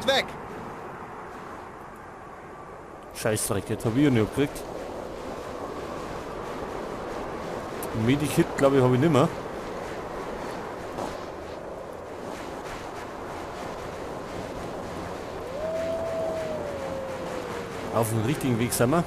Weg! Scheißdreck, jetzt habe ich ja nicht gekriegt. Medikit, glaube ich, habe ich nicht mehr. Auf dem richtigen Weg sind wir.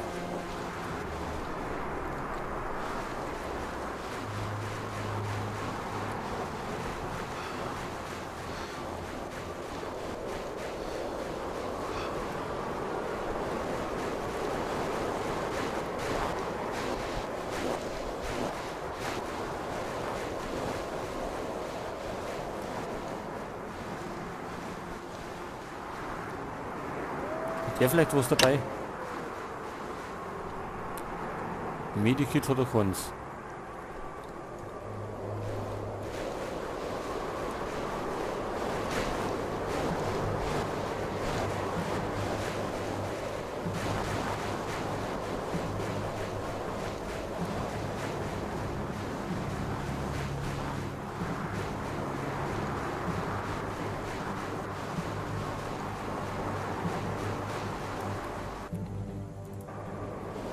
Der vielleicht was dabei? Medikit hat er keins.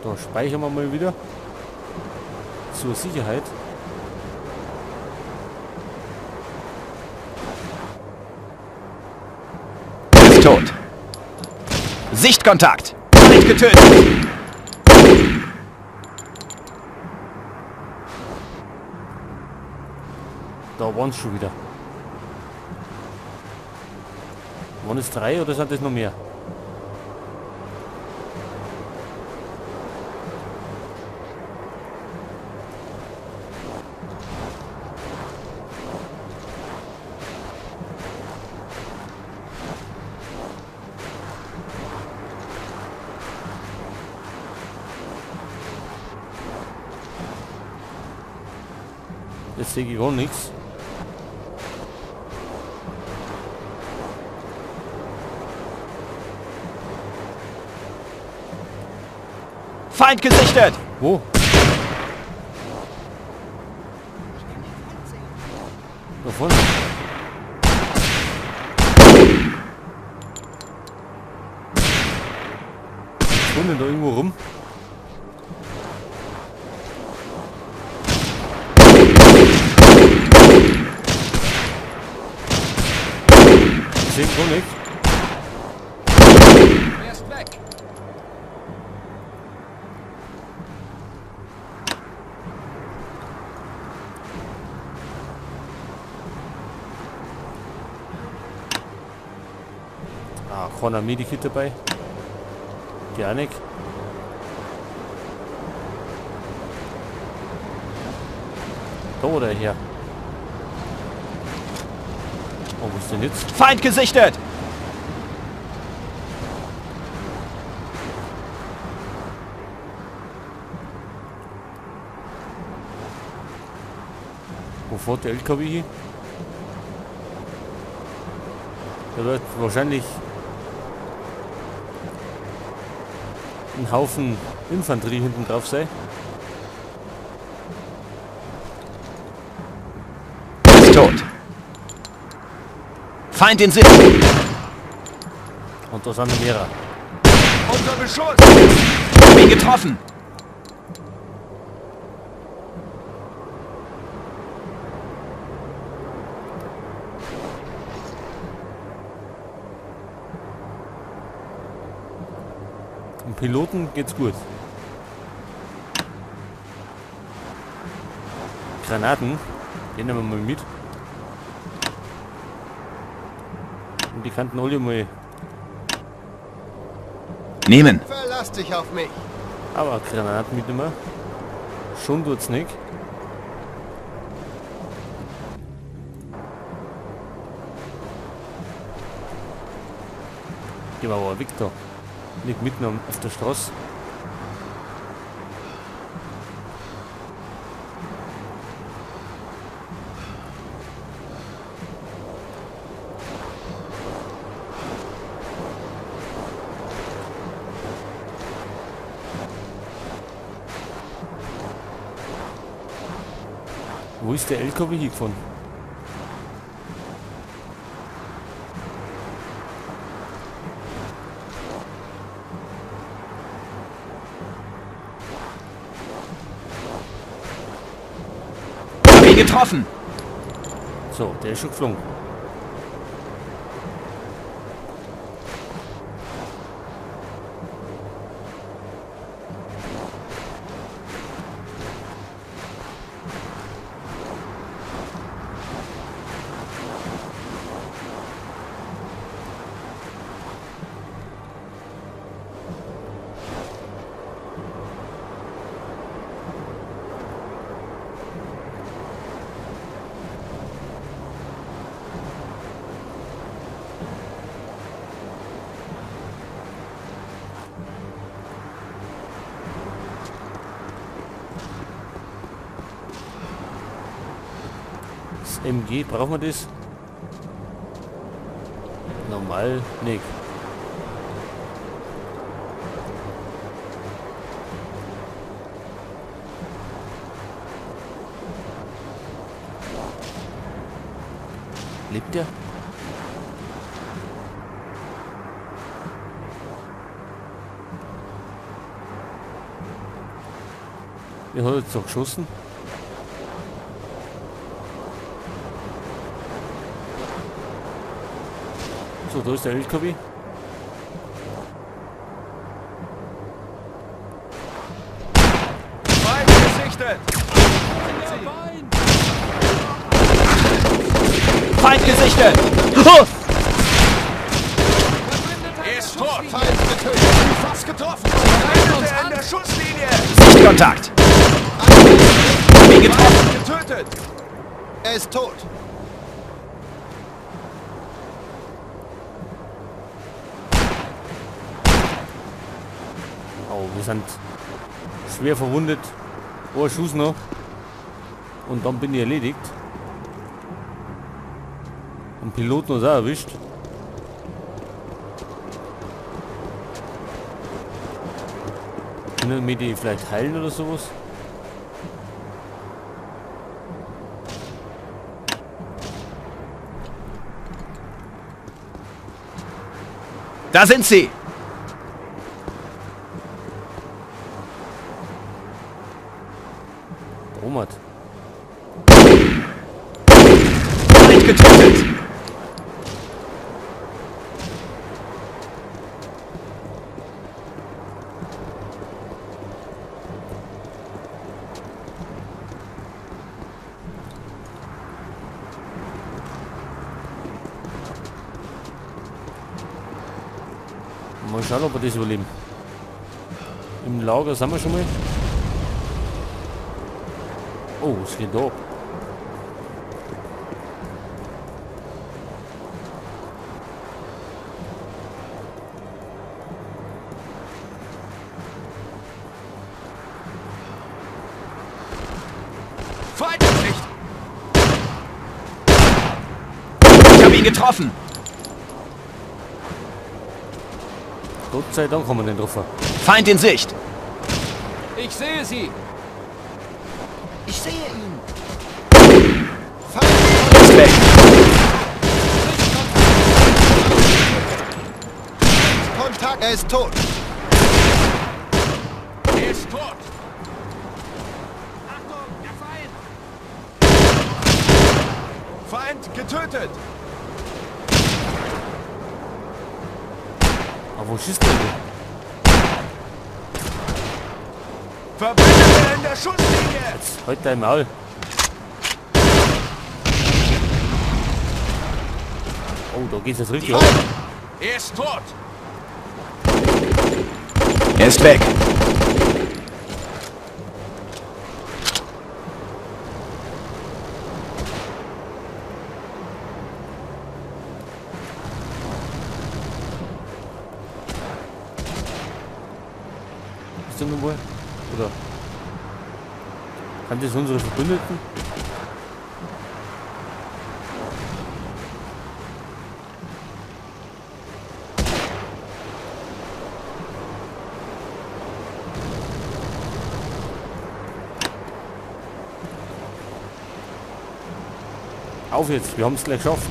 Da speichern wir mal wieder. Zur Sicherheit. Ist tot. Sichtkontakt. Nicht getötet. Da waren's schon wieder. Waren es 3 oder sind das noch mehr? Jetzt sehe ich gar nichts. Feind gesichtet! Wo? Da vorne. Ich denn da irgendwo rum? Ich sehe gar nichts. Er ist weg. Ah, keiner Medikit dabei. Gar nicht. Da oder her? Oh, wo ist denn jetzt? Feind gesichtet! Wo fährt der LKW hier? Da wird wahrscheinlich ein Haufen Infanterie hinten drauf sein. Ist tot. Feind in Sicht. Und da sind noch mehrere. Unter Beschuss! Bin getroffen! Dem Piloten geht's gut. Granaten, den nehmen wir mal mit. Und die kannten alle mal nehmen. Verlass dich auf mich. Aber Granaten mitnehmen. Schon tut's nicht. Gehen wir aber weg da. Liegt mitten auf der Straße. Wo ist der LKW hingefahren? Getroffen. So, der ist schon geflogen. MG, brauchen wir das? Normal nicht. Lebt der? Wer hat jetzt noch geschossen? So, da ist der LKW. Feind gesichtet! Feind gesichtet! Er ist tot! Feind getötet! Fast getroffen! Verbündete in der Schusslinie! Sichtkontakt! Hab ihn getroffen! Getötet! Er ist tot! Oh, wir sind schwer verwundet. Oh, Schuss noch. Und dann bin ich erledigt. Und Piloten uns auch erwischt. Können wir die vielleicht heilen oder sowas? Da sind sie! Omert. Feind getötet! Mal schauen, ob wir das überleben. Im Lager sind wir schon mal. Oh, es geht ab. Feind in Sicht! Ich habe ihn getroffen! Gott sei Dank haben wir den getroffen. Feind in Sicht! Ich sehe sie! Ich sehe ihn! Ist weg! Kontakt! Er ist tot! Er ist tot! Achtung, der Feind! Feind getötet! Aber wo schießt der denn? Verbündete in der Schusslinie! Jetzt halt dein Maul! Oh, da geht's jetzt richtig ab. Er ist tot! Er ist weg! Ist der nun wohl? Oder? Sind das unsere Verbündeten? Auf jetzt, wir haben es gleich geschafft.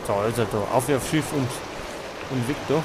So, also da, auf Schiff und weg da.